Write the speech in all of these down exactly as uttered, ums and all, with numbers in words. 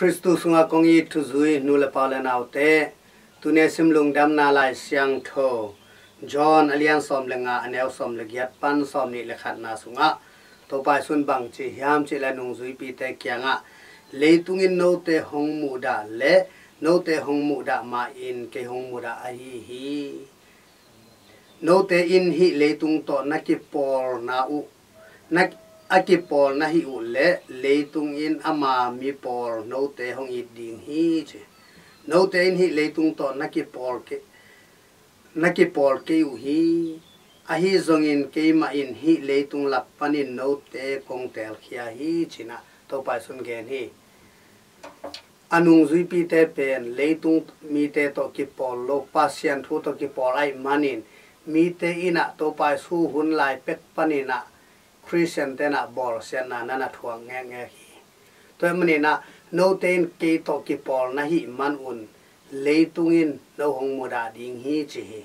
Khristu sungah kong it thuzui nu le pa le naute, tuni a sim Lungdamna Lai Siangtho John a lian sawm le nga, a neu sawm le giat pan sawm nih le khatna sungah Topa Jesuh in bang ci hiam cih leh a nungzuipite kiangah, "Leitung in note hong muhdah le note hong muhdah ma-in kei hong muhdah ahi hi. Note in hih leitung tawh na kipawlna uh, na, a kipawl na hih uh leh leitung in ama mi pawl note hong it ding hi," ci. "Note in hih leitung tawh na kipawl kei, na kipawl kei uh hi. Ahi zongin keimah in hih leitung lak panin note kong teelkhia hi," ci-in ah Topa Jesuh in gen hi. A nungzuipite pen leitung mite tawh kipawl lo, Pasian thu tawh kipawl ahih manin, mite in ah Topa Jesuh hun lai pek panin ah Khristiante in ah bawlsiatna na na thuak ngekngek hi. Tua ahih manin ah, "Note in kei tawh kipawl na hih manun leitung in no hong muhdah ding hi," ci hi.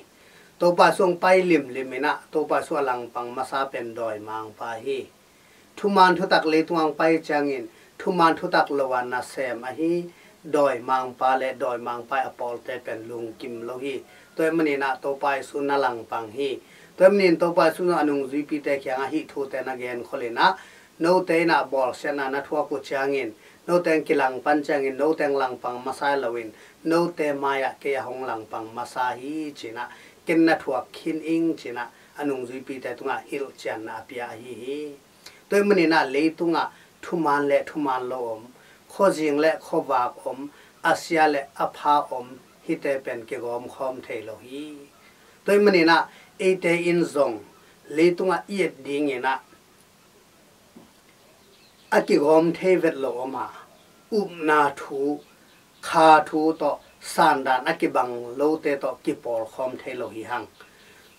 Topa Jesuh hong pai limlim in ah, Topa Jesuh a langpang masa pen dawimangpa hi. Thuman thutak leitung ah hong pai ciangin, thuman thutak lo a nasem ahi, dawimangpa le dawimangpa a pawlte pen lungkim lo hi. Tua ahih manin ah Topa Jesuh na langpang hi. Tua ahih manin Topa Jesuh in a nungzuipite kiangah hih thute na genkhol in ah, "Note in ah bawlsiatna na thuak uh ciangin, note in kilangpan ciangin, note in langpang masa loin, note mai-ah kei a hong langpang masa hi," ci-in ah, "Ken na thuak khin ing," ci-in ah a nungzuipite tungah hilhcianna a pia ahi hi. Tua ahih manin ah leitungah thuman le thuman lo om, khuazing le khuavak om, a sia le a pha om, hihte pen kigawmkhawm thei lo hi. Tua ahih manin ah eite in zong leitungah i et dingin ah a kigawm thei vet lo om a, upna thu, kha thu tawh sandan a kibang lote tawh kipawlkhawm thei lo hi hang.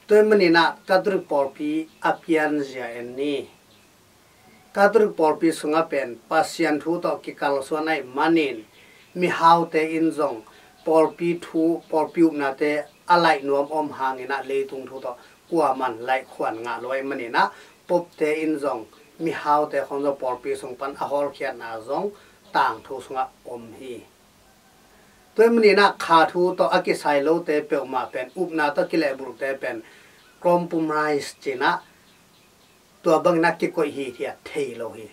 Tua ahih manin ah Catholic pawlpi a pianzia en ni. Catholic pawlpi sungah pen Pasian thu tawh kikalsuan ahih manin, mihaute in zong pawlpi thu, pawlpi upnate a laih nuam om hangin ah leitung thu tawh kuaman laih khuan ngah lo ahih manin ah, popte in zong mihaute khawng zong pawlpi sung pan a hawlkhiatna zong tangthu sungah om hi. Tua ahih manin ah kha thu tawh a kisai lote peuhmah pen, upna tawh kilehbulhte pen compromise ci-in ah, tua bangin ah kikoih hithiat thei lo hi.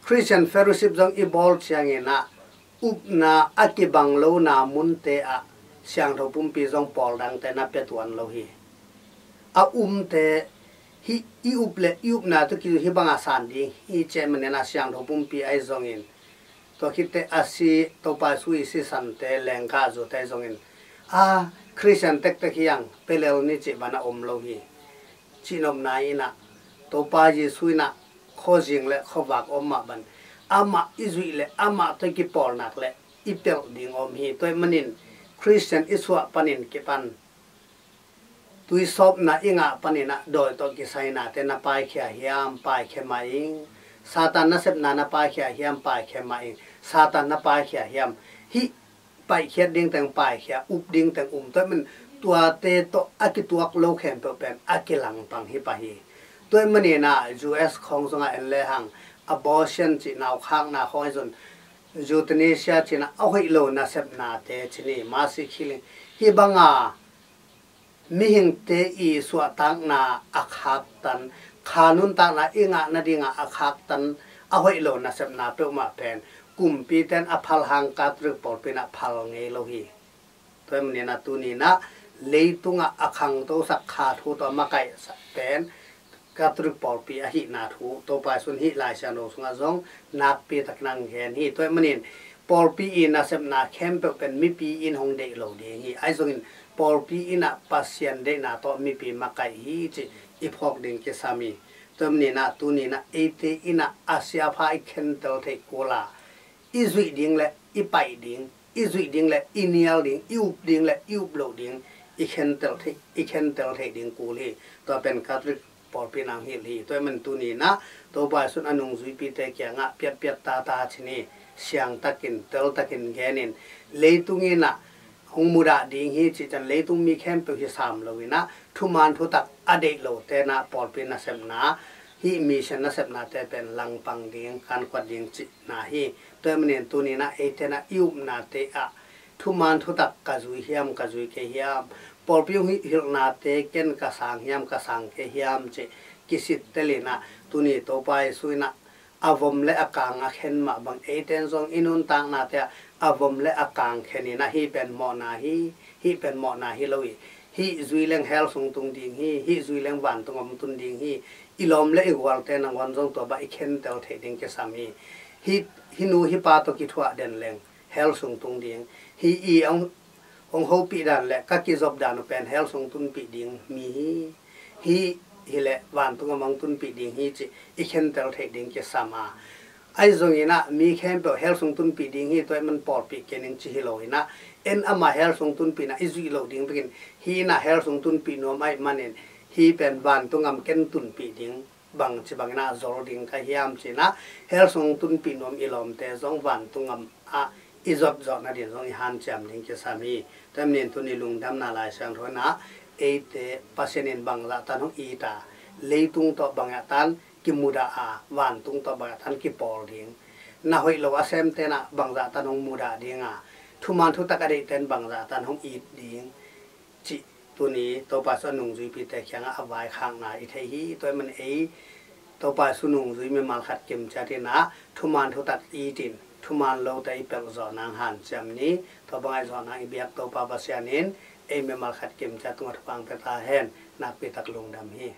Christian fellowship zong i bawl ciangin ah, upna a kibang lona munte ah siangtho pumpi zong pawl dangte na pia tuan lo hi. A umte, hih i up le i upna tawh kizui hih banga san ding hi ci ahih manin ah siangtho pumpi ahi zongin, tua khitteh a si, Topa Jesuh i sisante, lenggahzute ahi zongin, a, Khristian tektek hi hang, pia lel ni cih bang a om lo hi. Cihnopna in ah, Topa Jesuh in ah khuazing le khuavak om mah bang, amah i zuih le amah tawh i kipawl nak le i pelh ding om hi. Tua ahih manin Khristian i suah panin kipan, tuisawpna i ngah panin ah dawi tawh kisainate na paikhia hiam, paikhia mah ing. Satan nasepna na paikhia hiam, paikhia mah ing. Satan na paikhia hiam, hih paihkhiat ding teng paikhia, up ding teng um. Tua ahih manin tuate tawh a kituak lo khempeuh pen a kilangpang hi pah hi. Tua ahih manin ah U S khawng zongah en lehang, abortion cih naukhakna khawng ahi zong, euthanasia ci-in ah a hoih lo nasepnate ci ni, mercy killing. Hih banga mihingte i suahtakna a khaktan, kha nuntakna i ngah nadingah a khaktan, a hoih lo nasepna peuhmah pen kumpite in a phal hang Catholic pawlpi in ah phal ngei lo hi. Tua ahih manin ah tuni-in ah leitungah a khangtosak kha thu tawh a makaihsak pen Catholic pawlpi ahihna thu Topa Jesuh in hih Lai Siangtho sungah zong nakpi takin hong gen hi. Tua ahih manin pawlpi i nasepna khempeuh pen mipi in hong deih lo ding hi. Ahi zongin pawlpi in ah Pasian deihna tawh mipi makaih hi cih i phawk ding kisam hi. Tua ahih manin ah tuni-in ah eite in ah a sia a pha i khentel theih kul a, i zuih ding le i paih ding, i zuih ding le i nial ding, i up ding le i up loh ding, i khentel theih, i khentel theih ding kul hi. Tua pen Catholic pawlpi in hong hilh hi. Tua ahih manin tuni-in ah Topa Jesuh in a nungzuipite kiangah piatpiat tata ci ni, siangtakin, teltakin genin, leitung in ah hong mudah ding hi cih ciang leitung mi khempeuh hi sam lo-in ah, thuman thutak a deih lote in ah pawlpi nasepna hih mission nasepnate pen langpang ding, kankhuat ding cihna hi. Tua ahih manin tuni-in ah eite in ah i upnate ah thuman thutak ka zui hiam, ka zui kei hiam, pawlpi hong hilhnate ken ka sang hiam, ka sang kei hiam cih kisittelin ah tuni Topa Jesu in ah a vom le a kang a khen mah bang eite in zong i nuntaknate ah a vom le a kang khenin ah hih pen mawhna hi, hih pen mawhna hi lo hi. Hih zui leng hell sung tung ding hi, hih zui leng vantung hong tun ding hi. I lawm le i gualte nangawn zong tua bang i khentel theih ding kisam hi. Hih, hih nu hih pa tawh kithuah den leng hell sung tung ding hi. I hong, hong hopih dan le ka kizop dan uh pen hell sung tunpih ding mi hi. Hih hi leh vantung hong tunpih ding hi cih i khentel theih ding kisam a. Ahi zongin ah mi khempeuh hell sung tunpih ding hi, tua ahih man pawlpih kei ning ci hi lo in ah, en amah hell sung tunpihna i zuih loh ding bekin hih in ah hell sung tunpih nuam ahih manin hih pen vantung gam ken tunpih ding bangci bangin ah zol ding ka hiam ci-in ah hell sung tunpih nuam i lawmte zong vantung gam ah i zop zawh nading zong i hanciam ding kisam hi. Tua ahih manin tuni lungdamna Lai Siangtho in ah eite Pasian in bangzah tan hong it a, leitung tawh bangzah tan kimudah a, vantung tawh bangzah tan kipawl ding, na hoih lo a semte in ah bangzah tan hong mudah ding a, thuman thutak a deihte in bangzah tan hong it ding cih tuni Topa Jesu a nungzuipite kiangah a vaikhakna i thei hi. Tua ahih man ei Topa Jesu nungzui mimal khat kimciat in ah thuman thutak it in, thuman lote i pelh zawh nang hanciam ni. Tua bangah i zawh nang i biak Topa Pasian in ei mimal khat kimciat tungah thupha hong pia ta hen. Nakpi tak lungdam hi.